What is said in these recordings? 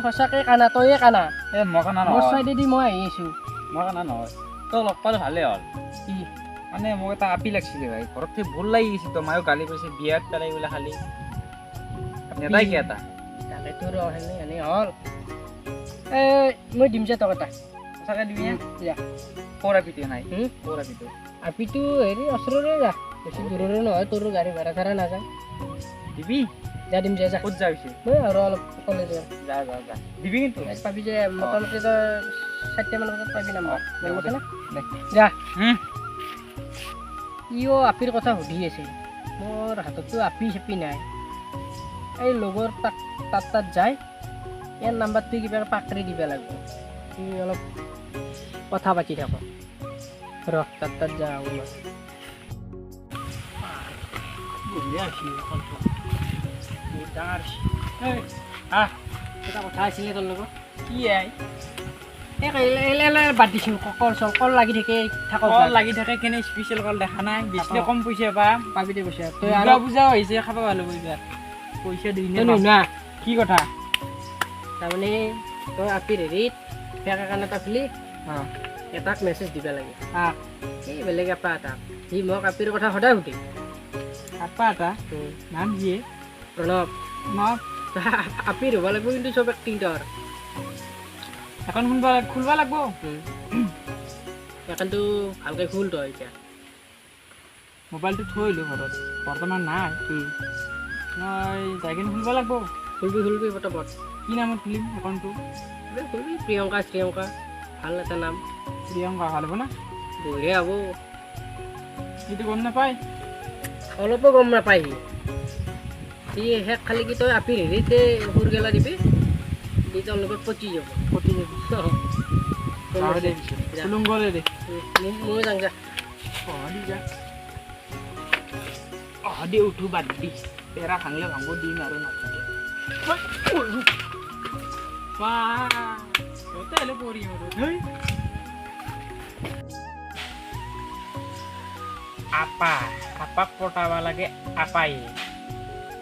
সঁচাকে কানা, তয়ে কানা। এ মই কানা মোৰ নহয়। চাইডেদি মই আহি আছোঁ। মই কানা নহয়, তই লগ পালে ভালে হ'ল। কি? মানে মোক এটা আপি লাগছিলে ভাই, ঘৰত থাকি বৰ লাগি গৈছে তো, মায়েও গালি পাইছে, বিয়াত পেলাই বোলে খালি নেতাই কি এটা। তাকেতো ৰ, সেনে এনে হ'ল। এই মই দিম যে তোক এটা। সঁচাকে দিবি নে? যা। ক'ৰ আপিটো নাই? হুম? ক'ৰ আপিটো? আপিটো হেৰি ওচৰৰে যা, বেছি দূৰৰে নহয়, তোৰো গাড়ী ভাড়া চাড়া নাযায়। দিবি? যা, দিম যে, যা। ক'ত যা পিছে? মই আৰু অলপ কলেজ যাম। যা যা যা, দিবি কিন্তু। এক পাবি যে, মোটামুটি তই 4টামান বজাত পাবি নাম্বাৰ। অ, গম পাইছা না? দে। যা। হুম। ইও আপিৰ কথা সুধি আছে, মোৰ হাতততো আপি চাপি নাই। এই লগৰ তাক তাত তাত যায়, ইয়াৰ নাম্বাৰটো কিবা পাকৰি দিব লাগিব। সি অলপ কথা পাতি থাকক ৰ, তাত তাত যাওঁ মই। বঢ়িয়া হৈছে কলটো, বহুত ডাঙৰ হৈছে। এই, আহ। এটা কথা আছিলে তোৰ লগত। কি আই? এই বাদ দিছোঁ, কল চল কল লাগি থাকে, থাকক। কল লাগি থাকে কেনে স্পেচিয়েল কল দেখা নাই, বেচিলে কম পইচা পাম। পাবি দে পইচা তই। দুৰ্গা আৰু পূজাও আহিছে, খাব ভাল হ'ব এইবাৰ পইচা দি তই নুশুনা। কি কথা? তাৰমানে তই আপিৰ হেৰিত ফেক একাউণ্ট এটা খুলি অঁ। এটাক মেছেজ দিব লাগে। আহ। এই বেলেগ আপা এটা, সি মোক আপিৰ কথা সদায় সুধে। আপা এটা? নাম কি? প্ৰণৱ। ন। আপিৰ হ'ব লাগিব কিন্তু চব এক্টিং তোৰ। এখন শুনবা খুলবা লাগব। একাউণ্টটো ভালকে খুল তই এতিয়া। মোবাইলটো থৈ আহিলোঁ ঘৰত, বৰ্তমান নাই। মই যাই কিনে খুলবা লাগব। খুলবি, খুলবি পটাপট। কি নামত খুলিম একাউণ্টটো? এই খুলবি প্ৰিয়ংকা শ্ৰিয়ংকা, ভাল এটা নাম। প্ৰিয়ংকা ভাল হ'ব না? বঢ়িয়া হ'ব। সেইটো গম নাপায়। অলপো গম নাপায় সি। সি শেষ খালি কি তই আপিৰ হেৰিতে সুৰগেলা দিবি, সি তোৰ লগত পচি যাব। পতি যাবি। যাওঁ দে পিছে। যা। খুলুং গ'লে দে। ময়ো যাং, যা। অঁ, দি যা। অঁ দে, উঠো, বাদ দি, পেৰা ভাঙলে ভাঙব দিম আৰু নাথাকে। হ'লে পৰিম আৰু ধেই। আপা আপাক পটাবা লাগে, আপাই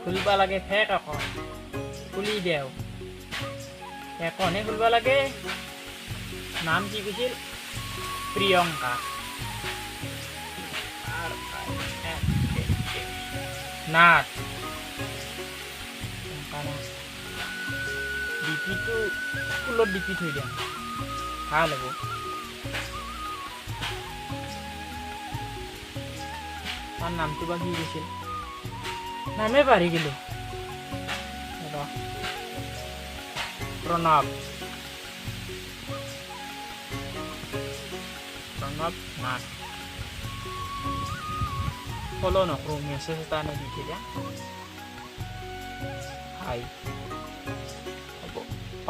খুলবা লাগে ফেক এখন খুলি দেও, এখনে খুলবা লাগে। নাম কি কৈছিল? Priyanka R I N A K Nath, Priyanka Nath. ডিপিটো স্কুলত ডিপি থৈ দিম, ভাল হ'ব। তাৰ নামটো বা কি কৈছিল? নামে পাহৰি গ'লো ৰ। প্ৰণৱ, প্ৰণৱ নাথ। ফ'ল' নকৰোঁ, মেছেজ এটা এনে দি থৈ দিয়া, হাই। হ'ব,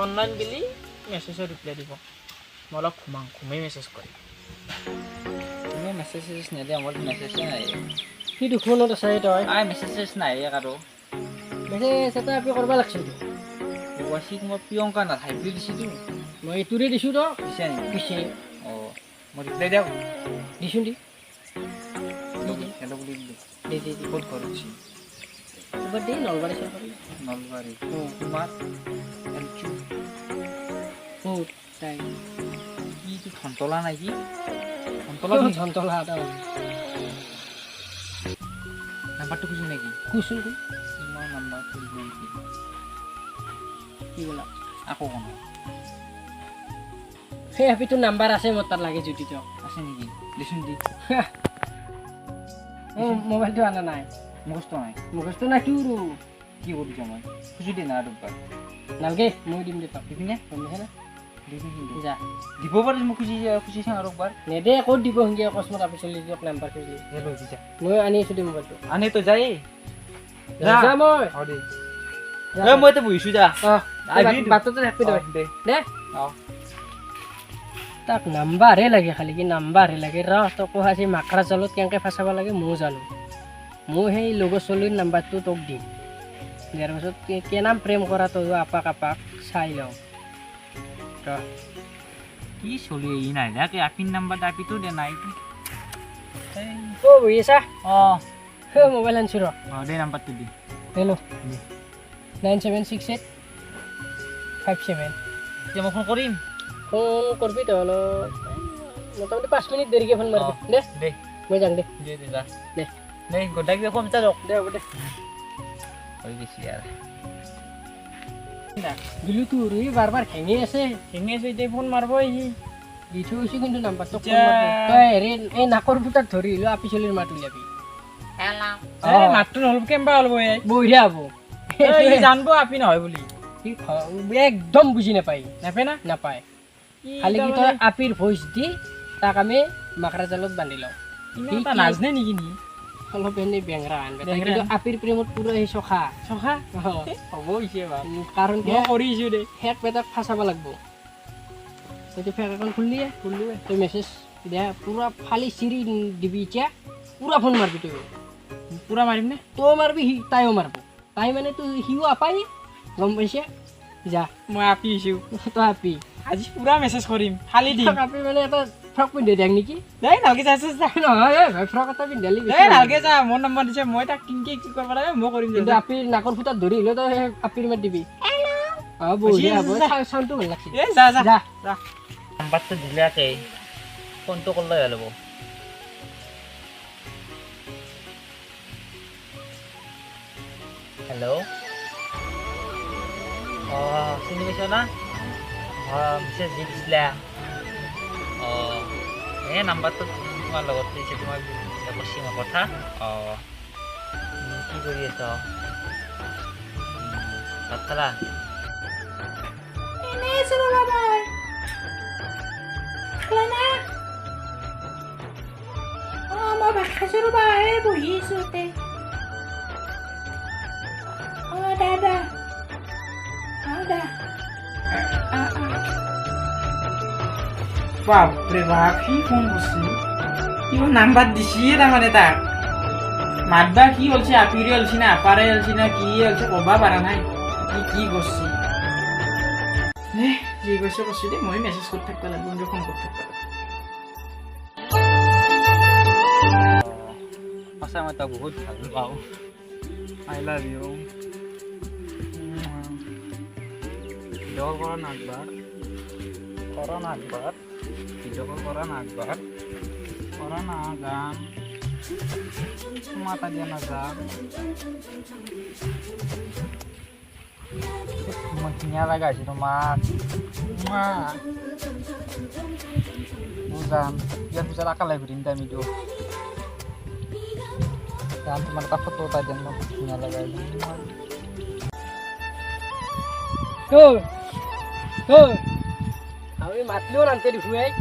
অনলাইন গেলি মেছেজৰ ৰিপ্লাই দিব। মই অলপ ঘুমাং, ঘুমেই মেছেজ কৰিম। তুমি মেছেজ চেছেজ নিদিয়া, মোৰ মেছেজে নাই। কি দুখনত আছাই তই? I, message চেছেজ নাই কাৰো। মেছেজ এটা আপি কৰিব লাগছিল। ৱাচিক মই প্ৰিয়ংকা নাথ হাই বুলি দিছিতো। মই এইটোৰে দিছোঁ তক। দিছা নেকি? পিছে। অঁ, মই ৰিপ্লাই দিওঁ। দিছোঁ, দি। হেল্ল' বুলি দিলোঁ। দে দে দে। ক'ত ঘৰ হৈছে? ক'ৰবাত দে, নলবাৰী চলবাৰী। নলবাৰী। অঁ। তোমাৰ এলচু। ক'ত তাই? কি এইটো ধনতলা নাই কি ধনতলা? ধনতলা এটা। নাম্বাৰটো খুজি নেকি? কুচোন। তোমাৰ নাম্বাৰ খুজিব নেকি? কি ক'লা? আকৌ কোন? সেই হেপিটোৰ নাম্বাৰ আছে মোৰ তাত, লাগে যদি তেওঁক। আছে নেকি? দেচোন দি। অঁ, মোবাইলটো অনা নাই। মুখস্থ নাই। মুখস্থ নাই তোৰো। কি কৰিছ? মই খুজি দে না আৰু একবাৰ। নালগে, মই দিম দে তোক। দিবি নে? গম পাইছা না? দিবি কিন্তু। যা। দিব পাৰিছ, মই খুজি খুজি চাওঁ আৰু একবাৰ। নেদে, ক'ত দিব সেনকে অকস্মাত আপি চলি দিয়ক নাম্বাৰ খুজিলি। দে, লৈ যা। মই আনি আছোঁ দে মোবাইলটো। আনি তই যাই। যা মই। অঁ, দে। যা। এ মই এতিয়া বহিছোঁ, যা। অঁ। আহিবি। বাটতে থাকবি তই। অঁ, দে। দে। অঁ। তাক নাম্বাৰহে লাগে, খালি কি নাম্বাৰহে লাগে। ৰ, তোক আজি মাকৰা জালত কেনেকৈ ফাঁচাব লাগে ময়ো জানো। মই সেই লগৰ চলিৰ নাম্বাৰটো তোক দিম, দিয়াৰ পাছত কেনাম প্ৰেম কৰা তয়ো আপাক আপাক চাই লওঁ ৰ। কি চলি ই নাই দে, আপিৰ নাম্বাৰ আপিটো দে নাই। অ' বহি আছা? অঁ। মোবাইল আনিছোঁ ৰ। অঁ, দে, নাম্বাৰটো দি। হেল্ল'। দে। 9768। 57। এতিয়া মই ফোন কৰিম। ফোন কৰবি তই অলপ মোটামুটি 5 মিনিট দেৰিকৈ ফোন মাৰবি। দে দে, মই যাং দে। দে দে যা। দে। দে গোটাই কিবা কম যাওক। দে হ'ব দে। হৈ গৈছি আৰু। দিলো তোৰ এই বাৰ বাৰ হেঙি আছে। হেঙি আছে, এতিয়া ফোন মাৰব সি। দি থৈ গৈছো কিন্তু নাম্বাৰটো। তই হেৰি এই নাকৰ ফুটাত ধৰি লো আপি চলিৰ মাত উলিয়াবি। এই মাতটো নহ'ল কেম্বা হ'ল এই। বঢ়িয়া হ'ব। সি জানব আপি নহয় বুলি। সি একদম বুজি নাপায়। নাপায় না? নাপায়। খালি কি তই আপিৰ ভইচ দি তাক আমি মাকৰা জালত বান্ধি লওঁ। ইমান নাজনে নেকি নি? অলপ এনেই বেংৰা আন, কিন্তু আপিৰ প্ৰেমত পুৰা সি চখা। চখা হ'ব হৈছে কাৰণ মই কৰিছোঁ দে। ফেক পেটাক ফাঁচাব লাগব। তইতো ফেক এখন খুলিয়ে খুলিয়ে তই মেছেজ দিয়া পুৰা ফালি চিৰি দিবি। এতিয়া পুৰা ফোন মাৰবি তই। পুৰা মাৰিম নে? তই মাৰবি, সি তাইও মাৰব। তাই মানে তো সিও আপাই গম পাইছে। যা মই আপি হৈছোঁ। তই আপি। আজি পুৰা মেছেজ কৰিম, ফালি দিম। আপি মানে এটা ফ্ৰক পিন্ধি দিয়াক নেকি? দেই নালগে যা, যা। নহয় ভাই, ফ্ৰক এটা পিন্ধালি। দেই নালগে যা, মোৰ নম্বৰ দিছে, মই তাক কিনকে কি কৰিব লাগে মই কৰিম। কিন্তু আপিৰ নাকৰ ফুটাত ধৰি হ'লেও তই আপিৰ মাত দিবি। অঁ বঢ়িয়া হ'ব, চাউণ্ডটো ভাল লাগছে। এ যা যা যা। নাম্বাৰটো দিলাকে ফোনটো কৰিলে ভাল হ'ব। হেল্ল', অঁ চিনি পাইছ না? অঁ মেছেজ দি দিছিলা। অঁ এই নাম্বাৰটো তোমাৰ লগত দিছে, তোমাক কৈছি মই কথা। অঁ কি কৰি আছ? ভাত খালা? মই ভাত খাইছোঁ ৰ'বা, এই বহি আছোঁ ইয়াতে। অঁ দাদা, অঁ দা। বাপৰে বাপ, সি ফোন কৰছি, সি মোক নাম্বাৰ দিছিয়ে। তাৰমানে তাক মাতবা কি অলছি, আপিৰে অলছি না আপাৰে অলছি না কি অলছি ক'বা পাৰা নাই। সি কি কৰছি যি কৈছে কৈছে দেই, মই মেছেজ কৰি থাকিব লাগিব, ফোন কৰি থাকিব লাগিব। সঁচা মই তাক বহুত ভাল পাওঁ। I love you. Video call কৰা না একবাৰ, কৰা না একবাৰ, ভিডিঅ' কল কৰা না একবাৰ, কৰা না গান মাতা দিয়া না যান। ইমান ধুনীয়া লগা হৈছে তোমাক। যাম ইয়াৰ পিছত আকালে ঘূৰিম দে আমিতো। যাম, তোমাৰ এটা ফটো এটা দিম, ধুনীয়া লগা হৈছে। আমি মাতলেও নানতে দেখো। এই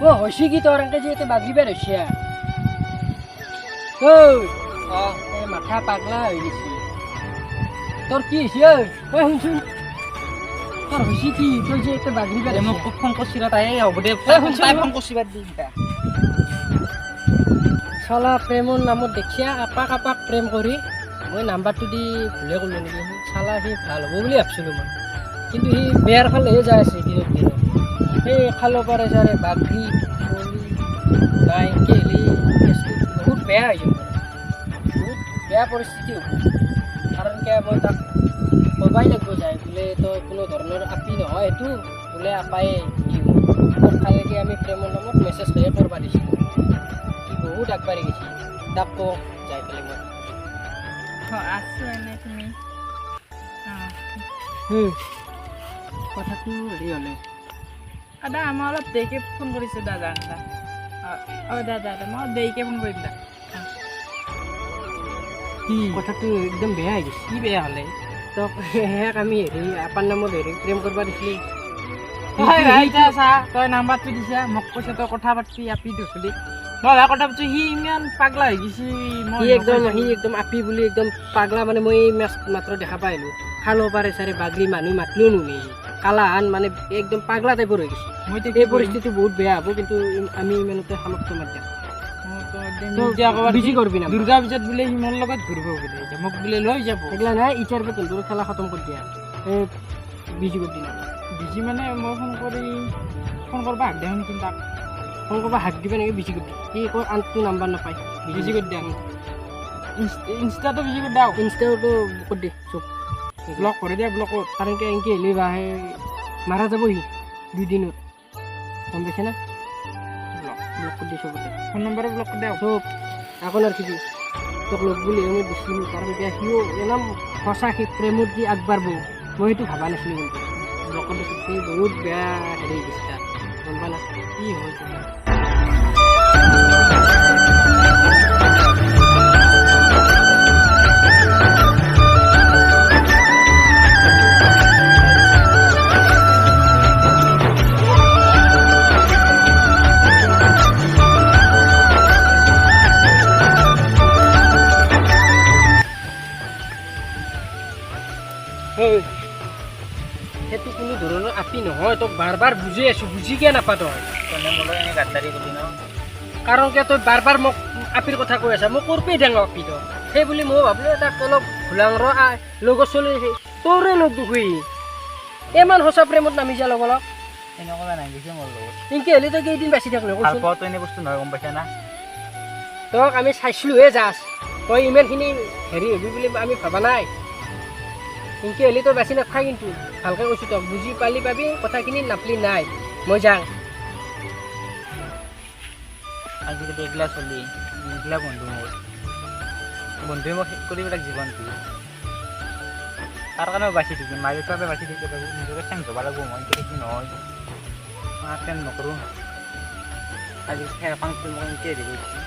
অ হৈছে কি তোৰ এনেকে যে ইয়াতে বাগৰি বেৰ হৈছে? ঐ এই মাথা পাগলা হৈ গৈছে তোৰ। কি হৈছে ঐ? ঐ শুনচোন, তোৰ হৈছে কি? তই যে ইয়াতে বাগৰি বেৰ। মোক ফোন কৰছি তাই। হ'ব দে, শুনচোন, ফোন কৰছি, বাদ দি। চলা প্ৰেমৰ নামত দেখিয়া আপাক আপাক প্ৰেম কৰি মই নাম্বাৰটো দি ভুলে কৰিলোঁ নেকি? চালা সি ভাল হ'ব বুলি ভাবছিলোঁ মই, কিন্তু সি বেয়াৰ ফালেহে যাই আছে দিনক দিনত। সেই খালৰ পাৰে চাৰে বাগৰি চলি নাই কেলি কেছটো বহুত বেয়া হৈ যাব, বহুত বেয়া পৰিস্থিতি হ'ব। কাৰণ কিয় মই তাক ক'বাই লাগিব যায় বোলে তই কোনো ধৰণৰ আপি নহয়, সেইটো বোলে আপায়ে কি মোক কালিকে আমি প্ৰেমৰ নামত মেছেজটোহে কৰিব দিছিলোঁ। সি বহুত আগবাঢ়ি গৈছে। তাক কওঁ যাই পেলাই মই আছোঁ এনে। তুমি কথাটো হেৰি হ'লে দাদা, মই অলপ দেৰিকৈ ফোন কৰিছোঁ দাদা। অঁ দাদা, মই দেৰিকৈ ফোন কৰিম দা। কথাটো একদম বেয়া হৈ গৈছে। কি বেয়া হ'লে? তক সেয়াক আমি হেৰি আপাৰ নামত হেৰি প্ৰেম কৰিব দিছিলি। চা, তই নাম্বাৰটো দিছা মোক, কৈছে তই কথা পাতিবি আপি দুচলি। মই কথা পাতিছো, সি ইমান পাগলা হৈ গৈছে। সি একদম আপি বুলি একদম পাগলা। মানে মই এই মেচ মাত্ৰ দেখা পাইলোঁ, খালৰ পাৰে চাৰে বাগৰি মানুহ মাতিলেও নুশুনে। সি কালাহান মানে একদম পাগলা টাইপৰ হৈ গৈছে। মই এই পৰিস্থিতি বহুত বেয়া হ'ব, কিন্তু আমি ইমানতে সমাপ্ত মাত দিম। দুৰ্গা পূজাত বোলে সি মোৰ লগত ঘূৰিব বোলে, মোক বোলে লৈ যাব। এইগিলা নাই, ইটাৰ পৰা তোৰ খেলা খতম কৰি দিয়া। এই বিজি কৰি দিলা। বিজি মানে মই ফোন কৰি ফোন কৰিব হাক দিওঁ নেকি তাক? ফোন কৰিব হাক দিবা নেকি? বিজি কৰি দিয়া। সি একো আনটো নাম্বাৰ নাপায়। বিজি কৰি দিয়া। ইনষ্টাটো বিজি কৰি দিওঁ। ইনষ্টাটো কৰি দে চব। ব্লক কৰি দিয়া, ব্লকত। কাৰণ কি এনেকৈ হ'লে বা সেই মাৰা যাবহি দুদিনত, গম পাইছে না? ব্লক। ব্লক কৰি দি চবতে। ফোন নম্বৰো ব্লক কৰি দিয়া। চব আকৌ নাৰাখিবি। তোক লগ বুলি মই দিছিলোঁ, কাৰণ এতিয়া সিও একদম সঁচা সি প্ৰেমত যি আগবাঢ়ব মই সেইটো ভবা নাছিলোঁ, কিন্তু ব্লক কৰি দিছোঁ। সি বহুত বেয়া হেৰি হৈ গৈছে তাৰ, গম পালা? কি হয় তোমাৰ? ঐ, সেইটো কোনো ধৰণৰ আপি নহয়। তোক বাৰ বাৰ বুজি আছোঁ, বুজি কিয় নাপা তই? তনে মোৰ লগত এনে গাদ্দাৰি কৰিলি ন? কাৰণ কিয় তই বাৰ বাৰ মোক আপিৰ কথা কৈ আছা? মই ক'ৰ পৰাই ডাঙৰ আপি তই? সেই বুলি মই ভাবিলোঁ তাক অলপ ভুলাংৰ লগত চলি তোৰে লগ দুখী ইমান সঁচা প্ৰেমত নামি যা লগৰ। এনেকুৱা নাই গৈছে মোৰ লগত। এনেকৈ হ'লে তই কেইদিন বাচি থাকলি ভাল কচোন? পোৱাটো এনে বস্তু নহয়, গম পাইছা না? তোক আমি চাইছিলোঁহে জাষ্ট, তই ইমানখিনি হেৰি হবি বুলি আমি ভবা নাই। এনেকৈ হ'লে তই বাচি নাথাক কিন্তু, ভালকৈ কৈছোঁ তোক। বুজি পালি পাবি কথাখিনি, নাপলি নাই, মই যাওঁ। আজিকালি এইগিলা চলি এইগিলা বন্ধু, মোৰ বন্ধুৱে মোক শেষ কৰি পেলাক জীৱনটো। তাৰ কাৰণে বাচি থাকিম, মা দেউতাৰ বাবে বাচি থাকিব লাগিব, নিজকে চেঞ্জ হ'ব লাগিব। মই এনেকৈ নহয়, মই প্ৰেম নকৰোঁ। আজি খেৰখন মোক এনেকৈ হেৰি কৰিছে।